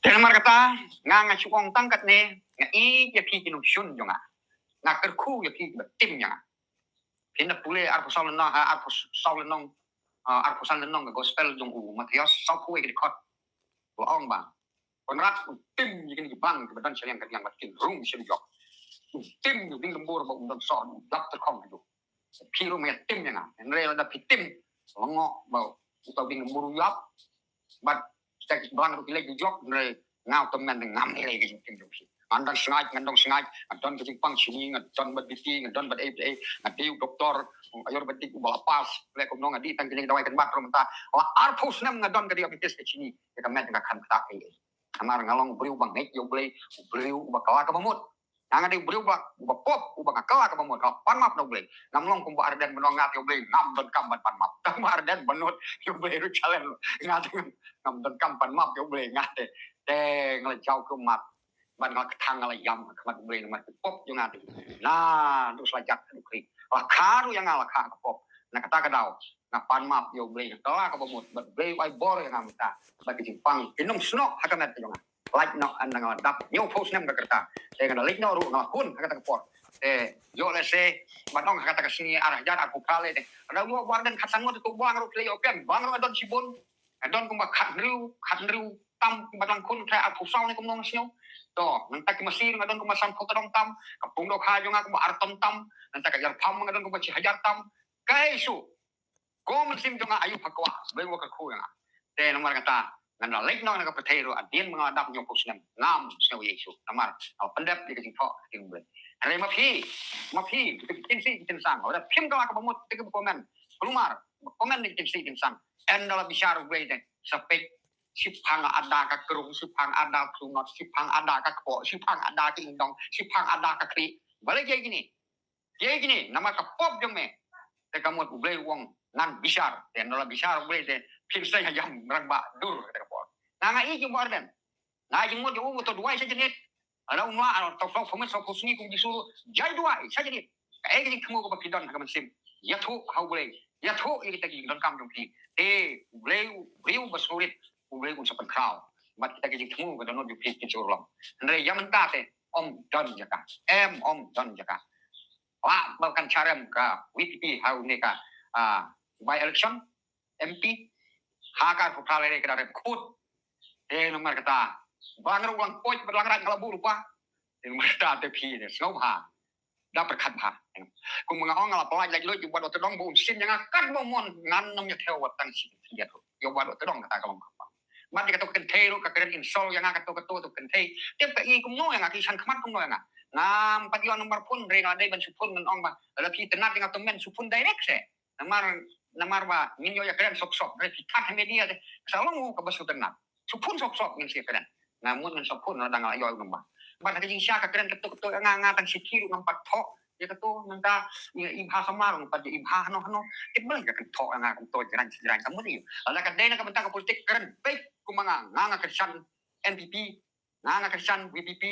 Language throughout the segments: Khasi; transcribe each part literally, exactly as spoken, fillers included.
Te namar kata, nga nga shu ong tang katne, nga ïeit ïa phi ki nongshun jong nga. Nga kyrkhu ïa phi kiba tim ïa nga. Phin da pule arphew saw lynnong, ha, arphew saw lynnong, ha, arphew san lynnong ka gospel jong u Mathaios, sawphew wei ka dkhot. La ong ba Konrad u tim ïa kine ki bang kiba don sha liang ka diang bad kin rung sha jok. U tim ïa u dieng lembur ba u don sah, u dap tyrkhong haduh. Phi ruh me tim ïa nga. Hynrei lada phi tim, lyngngoh ba uta u dieng lembur u ïap. Bad kita ki bang ruh ki leit jok, hynrei nga u tymmen ngam lei ka jingtim jong phi. Ngan don sngaid, ngan don sngaid, nga don ka jingpang shini, nga don bad B P, nga don bad A P A, nga dei u doktor, u ayurvedic uba la pass, leh kumno nga dei tang kine ki dawai kynbat ruh mynta. La arphew snem nga don ka diabetes ka shini, ïa ka met nga khlem kata ei ei. Namar nga long u briew ba ngeit ïa U Blei, u briew uba kylla kaba mut. Nga nga dei u briew ba, uba pop, uba nga kylla kaba mut, nga pan map na U Blei. Ngam long kum Bah Ardent ban ong nga te U Blei, ngam donkam ban pan map. Tang Bah Ardent ban nud ïa U Blei ruh challenge. Nga te ngam donkam pan map ïa U Blei, nga te. Te nga la jaw kummat. Bad nga la kthang, nga la ïam ha khmat U Blei namar ki pop jong nga te. Na, duh sla jat, duh khri. La kha ruh ïa nga, la kha ka pop. Na kata ka daw nga pan map ïa U Blei, nga kylla kaba mut, bad U Blei u ai bor ïa nga mynta. Bad ki jingpang ki nym snoh ha ka met ka jong nga. Lait noh, ynda nga la dap hynñiewphew snem ka rta. Te nga da leit noh ruh, nga la hun ha kata ka por. Te ïoh lehse ban ong ha kata ka sngi ar hajar arphew phra lei te, nga da ïoh Bah Ardent khatsan ngut, tu bang ruh ki la ïoh pem, bang ruh nga don shibun. Nga don kumba khathynriew, khathynriew tam kumba dang khun, khlei arphew saw ne kumno nga sngew. To, nangta ki masi nga don kumba sanphew tdong tam, ka pung dohkha jong nga kumba ar ton tam, nangta ka ïar pham nga don kumba shi hajar tam. Kaei shuh. Ko mynsiem jong nga ayu pha kwah, Blei wa kyrkhu ïa nga. Te namar kata, ngan da leit noh na ka pyrthei ruh hadien ba nga la dap hynñiewphew snem, ngam sngew ei ei shuh. Namar nga la pyndep ïa ka jingthoh ka ktien Blei. Hynrei ma phi, ma phi, kita ki kynsi ki kynsang, lada phim kylla kaba mut, kita kiba comment. Kulmar ba comment na ki kynsi kynsang. Ynda la bishar U Blei te, sa peit, shipang ada ka krung, shipang ada ka thlunot, shipang ada ka kpoh, shipang ada ka ingdong, shipang ada ka khlieh. Balei kiei kine? Kiei kine, namar ka pop jong me. Te ka mut U Blei u ong ngan bishar. Te ynda la bishar U Blei te, phin seng ha ïam rangbah dur, kata ka por. Nga nga ïeit ïa u Bah Ardent. Nga ïeit, nga mut ïa u, u to duwai sa janit. Lada um lah, to pynlong pynmih sawphew sngi kum u Jisu ruh, jai duwai sa janit. Kaei ka jingthmu kaba phi don ha ka mynsiem? Ïathuh ha U Blei. Ïathuh ïa kita ki jingdonkam jong phi. Te U Blei u briew ba sngewrit, U Blei un sa pynkhraw. Bad kita ki jingthmu ka dohnud jong phi kin sa urlong. Hynrei ïa mynta te, ym don jaka. Em, ym don jaka. Lah ba kan sharem ka VPP ha une ka, ah, by election MP. Ha ka arphew phra lei ka da rem kut. Te namar kata, bang ruh u Langpoit bad Langrat nga la buh lypa. Te namar kata te phi te sngewbha, da pyrkhat bha. Kum nga ong, nga la pynlait lait luid ïa u Bah Dohtdong ba un sien ïa nga katba mon, ngan nym ïa thew wat tang shi khyndiat ruh. Ïa u Bah Dohtdong kata ka long kata. Bad ïa kato ka kynthei ruh ka kren insult ïa nga, kato kato kato ka kynthei. Tip ka i kumno ïa nga, ka i san khmat kumno ïa nga. Ngam pat ïoh number phone, hynrei nga la dei ban shu phone, ngan ong ba lada phi itynnad ïa nga to men shu phone direct se. Namar, namar ba ngin ïoh ïa kren sop sop, hynrei phi thad ha media te, sa long u kaba shu itynnad. Shu phone sop sop ngin sa ïa kren. Nga mut ngan shu phone lada nga la ïoh u number. Bad ha ka jingshisha ka kren kato kato ïa nga, nga tang shi ki ruh ngam pat thoh ïa kato, nangta ïa i bha samar ngam pat ïa i bha hano hano. Te balei ka kynthoh ïa nga kumto jrang jrang, ka mut ïa. Lada ka dei na ka bynta ka politik, kren beit kumba nga, nga nga kyrshan NPP, nga nga kyrshan VPP,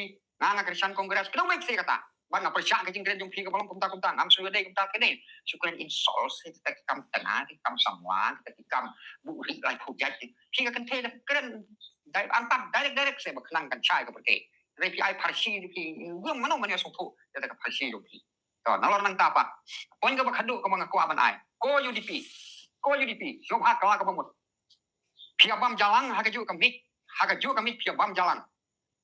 nga nga kyrshan Congress. Kynnoh beit se kata. Bad nga pyrshah ka jingkren jong phi kaba long kumta kumta, ngam sngewdei kumta kane. Shu kren insult se kita ki kam tnga, ki kam samla, kita ki kam buhrieh laiphew jait. Phi ka kynthei da kren dei antad direct direct se ba khnang kan shai ka pyrthei. Hynrei phi ai pharshi jong phi, ym mano mano sngewthuh ïa ka pharshi jong phi. To, nalor nangta pat, point kaba khadduh kaba nga kwah ban ai. Ko UDP, ko UDP, sngewbha kylla kaba mut. Phi ïa bam jalang ha kajuh ka miej, ha kajuh ka miej phi ïa bam jalang.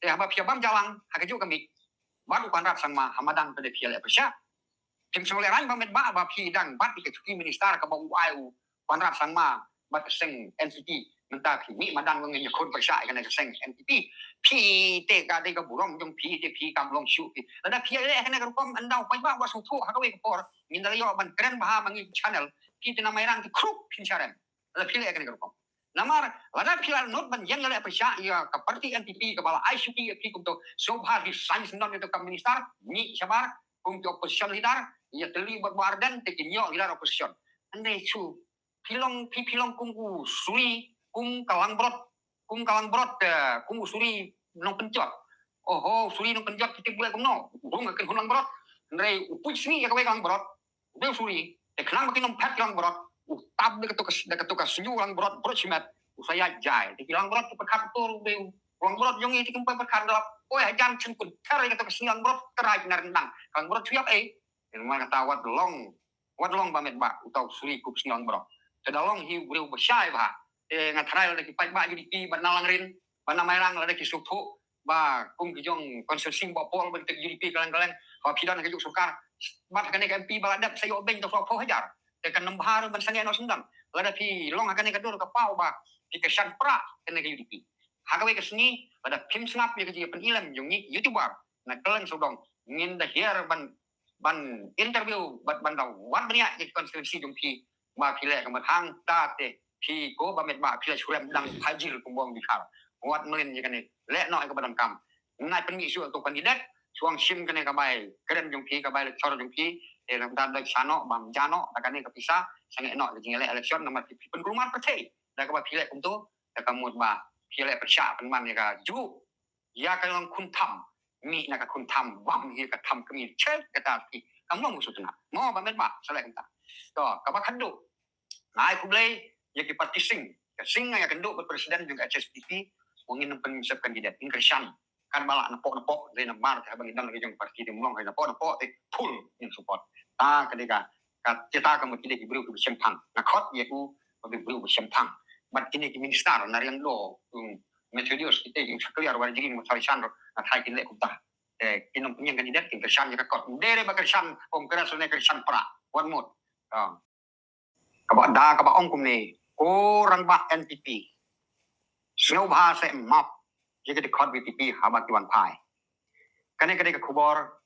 Te haba phi ïa bam jalang ha kajuh ka miej, bad u Conrad Sangma ha madan pat de phi ïa leh pyrshah. Phim sngewlehraiñ ba met ba, ba phi dang bat ïa ka chuti minister kaba u ai u Conrad Sangma bad ka seng NPP. Mynta phi mih madan ba ngin ïakhun pyrshah ïa kane ka seng NPP. Phi te ka dei ka burom jong phi te phi kam long shuh phi. Lada phi ïa leh kane ka rukom, ynda u paidbah u la sngewthuh ha kawei ka por, ngin da la ïoh ban kren bha ma ngi channel. Phi te na Mairang te khruk phin sharem. Lada phi leh kane ka rukom. Namar lada phi la nud ban ïeng ïaleh pyrshah ïa ka party NPP kaba la ai shuti ïa phi kumto, sngewbha resign syndon ïa ka minister, mih shabar kum ki opposition leader, ïatylli bad Bah Ardent te kin ïoh leader opposition. Hynrei shu phi long, phi, phi long kum u suri, kum ka langbrot, kum ka langbrot, eh, kum u suri nongpynjot. Oho, u suri nongpynjot, kita phi leh kumno? U rung ka kynhun langbrot. Hynrei u push sngi ïa kawei ka langbrot. U dei u suri, te khnang ba kin ym phet ki langbrot, u tap da kato ka, da kato ka sñiuh langbrot, brot shimet, u sa ïaid jai. Te ki langbrot ki pyrkhat, uto u dei u, Langbrot jong ngi te kim poi pyrkhat da la poi hajan chen kun ter ïa kato ka sngi langbrot trai na ryndang. Langbrot shu ïap ei. Namar kata wat long, wat long ba met ba uta u suri kup sngi langbrot. Te da long hi u briew ba shai ba. Te nga tharai lada ki paidbah U D P ba na Langrin, ba na Mairang lada ki sngewthuh ba kum ki jong constituency ba pol ba ki tek U D P kylleng kylleng, ba phi don ha ka juk sorkar, bad kane ka M P ba la dep sa ïoh beiñ da phew hajar. Te kan nang bha ruh ban sangeh noh sendang. Lada phi long ha kane ka dur ka paw ba phi kyrshan pra kane ka U D P. Ha kawei ka sngi lada phim sngap ïa ka jingpynilem jong ngi YouTuber na kylleng sawdong, ngin da hiar ban, ban interview bad ban da wad bniah ïa ka constituency jong phi ba phi leh ka mat hangta te phi ko ba met ba phi la shu rem dang phajir kum bong bikhar. Wat mlien ïa kane, leh noh ïa ka ba donkam. Nai pynmih shuh to candidate, shuwa shim kane ka bai kren jong phi, ka bai lecture jong phi, eh, lam da doi sha noh, bam ja noh da kane ka pisa, sangeh noh ka jingïaleh election namar phi pynkulmar pyrthei da kaba phi leh kumto, da ka mut ba phi leh pyrshah pynban ïa ka juh ïa ka long khun tham, mih na ka khun tham, bam hi ka tham kmie, che kata phi kam long musuh tynat. Mo ba met ba sa leh kumta. To, kaba khadduh, nga ai khublei ïa ki party sing. Ka sing nga ïa kynduh bad president jong ka H S P D P, wa ngin nang pynsep candidate, ngin kyrshan. Kan ba lah napoh napoh, dei namar te haba ngi don la ki jong party te mlong, haba napoh napoh te full ngin support. Ta ka dei ka, ka, kita ka mut ki dei ki briew kiba shemphang. Nga khot ïa u ba ki briew ba shemphang. Bad kine ki minister na Riangdo, um, Methodius, kita ki Shakliar, Warjri, Mawthadraishan ruh, nga tharai kin leh kumta. Eh, kin nang pynïeng candidate, kin kyrshan ïa ka kot. Dei re ba kyrshan Congress ne kyrshan pra. Wat mut. Ah. Kaba da kaba ong kumne, ko rangbah N P P, sngewbha seh map ïa ki dkhot V P P haba ki wan phai. Kane ka dei ka khubor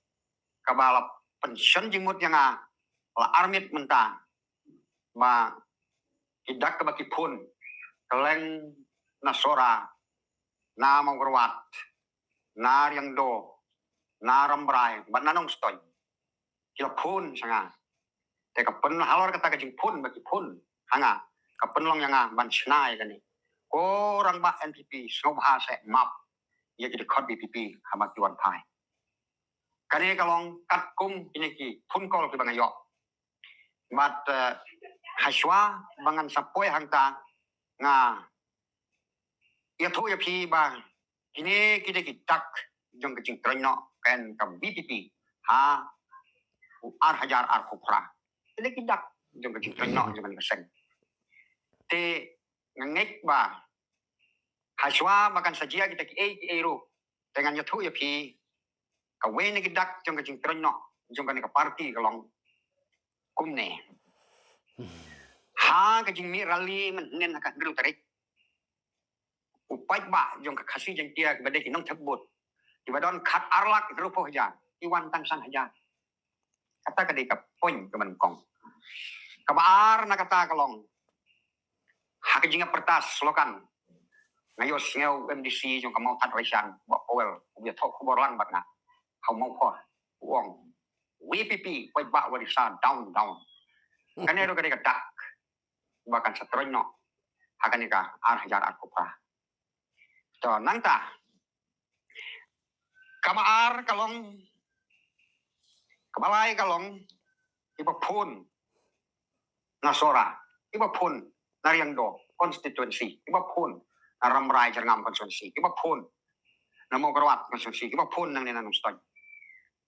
kaba la pynshon jingmut ïa nga la armit mynta ba ki dak kaba ki phone kylleng na Sohra, na Mawkyrwat, na Riangdo, na Rambrai bad na Nongstoiñ. Ki la phone sha nga. Te ka pyn halor kata ka jingphone ba ki phone ha nga, ka pynlong ïa nga ban shna ïa kane. Ko rangbah N P P sngewbha seh map ïa ki dkhot V P P haba ki wan phai. Kane ka long katkum kine ki phone call kiba nga ïoh. Bad, eh, hashwa ba ngan sa poi hangta nga ïathuh ïa phi ba kine ki dei ki dak jong ka jingtroiñ noh ka, ka V P P ha u ar hajar arphew phra. Ki dei ki dak jong ka jingtroiñ noh jong ka seng. Te nga ngeit ba hashwa ba kan sa jia kita kiei kiei ruh, te ngan ïathuh ïa phi kawei na ki dak jong ka jingtroiñ noh jong kane ka party ka long kumne. Ha ka jingmih rally mynhynnin ha ka hynriew tarik, u paidbah jong ka Khasi Jaiñtia kiba dei ki nongthep vote, kiba don khat ar lak hynriewphew hajar, ki wan tang san hajar. Kata ka dei ka point kaba nyngkong. Kaba ar na kata ka long, ha ka jingïapyrta slogan, nga ïohsngew u M D C jong ka Mawthadraishan, Bah Powell, u ïathoh khubor lang bad nga ha u Mawphor, u ong, "V P P, paidbah Wadisa down, down." Kane ruh ka dei ka dak ba kan sa troiñ noh ha kane ka ar hajar arphew phra. To nangta, kaba ar ka long, kaba lai ka long, kiba phone na Sohra, kiba phone na Riangdo constituency, kiba phone na Rambrai Jyrngam constituency, kiba phone na Mawkyrwat constituency, kiba phone nangne na Nongstoiñ.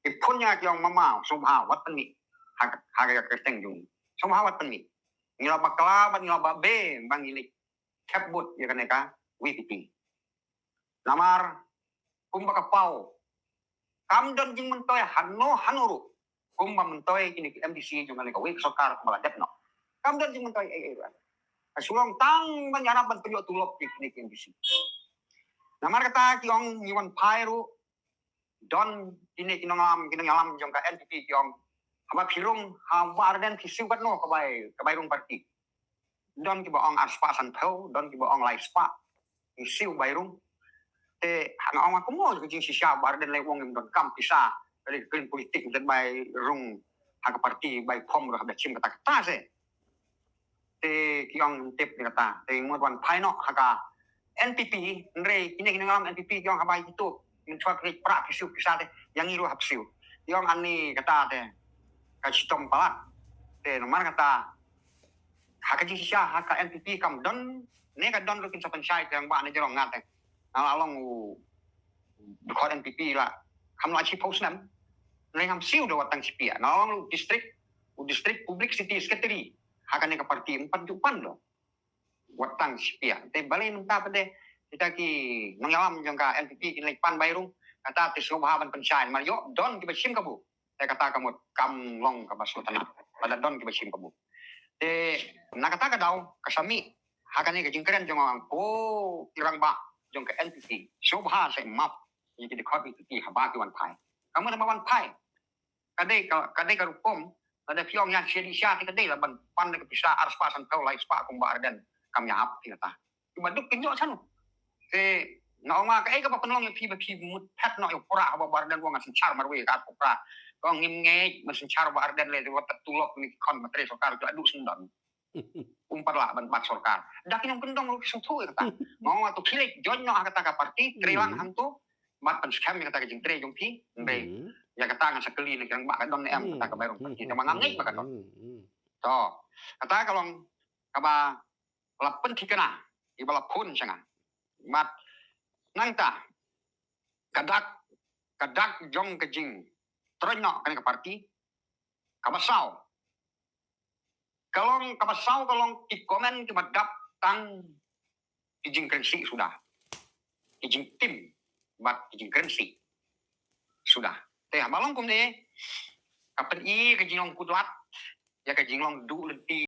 Ki phone ïa nga ki ong, "Mama, sngewbha wat pynmih ha, ha ka kyrteng jong ngi. Sngewbha wat pynmih. Ngi la bakla bad ngi la babe ba ngi leit thep vote ïa kane ka V P P." Namar kumba ka paw, kam don jingmyntoi hano hano ruh kumba myntoi kine ki M D C jong kane kawei ka sorkar kumba la dep noh. Kam don jingmyntoi ei ei ruh. Ka shu long tang ban ïarap ban pynïoh tulop ïa kine ki M D C. Namar kata ki ong ngi wan phai ruh, don kine ki nongïalam, ki nongïalam jong ka N P P ki ong, "Haba phi rung ha Bah Ardent phi siew katno ka bai, ka bai rung party?" Don kiba ong ar spah sanphew, don kiba ong lai spah. Ngi siew bai rung. Te ha nga ong, "Kumno ka jingshisha, Bah Ardent lei ong ngim donkam pisa, ka dei ka kren politik, ngim bai rung ha ka party, bai form ruh haba shim kata kata se." Te ki ong ngim tip ïa kata. Te mut wan phai noh ha ka N P P, hynrei kine ki nongïalam N P P ki ong, "Haba ïa kito, mynshuwa phi leit pra phi siew pisa te, ïa ngi ruh hap siew." Ki ong ani kata te ka shitom palat. Te namar kata ha ka jingshisha ha ka N P P kam don, ne ka don ruh kin sa pynshai te, ong ba ne jrong nga te. Nga la long u dkhot N P P la kham la shiphew snem. Hynrei ngam siew da wat tang shipiah. Nga la long u district, u district publicity secretary ha kane ka party, ym pat ju pan da wat tang shipiah. Te balei mynta pat de kita ki nongïalam jong ka N P P kin leit pan bai rung, kata te sngewbha ban pynshai namar ïoh don kiba shim kabu. Te kata ka mut kam long kaba sngewtynnat lada don kiba shim kabu. Te na kata ka daw ka sa mih ha kane ka jingkren jong nga, ko ki rangbah jong ka N P P, sngewbha sa map ïa ki dkhot N P P haba ki wan phai. Ka mut haba wan phai, ka dei ka, ka dei ka rukom, lada phi ong ïa sha dih sha te ka dei la ban pan da ka pisa ar spah san phew lai spah kum Bah Ardent, kam ïahap phi kata. Kiba duk kin ïoh shano. Te nga ong nga, kaei kaba pynlong ïa phi ba phi mut phet noh ïa u Prah, haba Bah Ardent u ong ngan synshar marwei ka Prah. Ka ong ngim ngeit ban synshar Bah Ardent lei, te wat tulop ni ki khon ba trei sorkar, ki la duh syndon. Um pat lah ban bat sorkar. Da ki nongkyndong ruh ki sngewthuh ïa kata. Nga ong nga, to khie leit join noh ha kata ka party, trei lang hangto, bad pynskhem ïa kata ka jingtrei jong phi. Hynrei ïa kata ngan sa kylli na ki rangbah, ka don ne em kata ka background party, tangba ngam ngeit ba ka don. To, kata ka long kaba la pynthikna ïa ba la phone sha nga. Bad nangta ka dak, ka dak jong ka jingtroiñ noh kane ka party, kaba saw ka long, kaba saw ka long ki comment kiba dap tang ki jingkren sih suda, ki jingtim bad ki jingkren sih suda. Te haba long kumne ka pyni ka jinglong kudlat ïa ka jinglong duh lynti.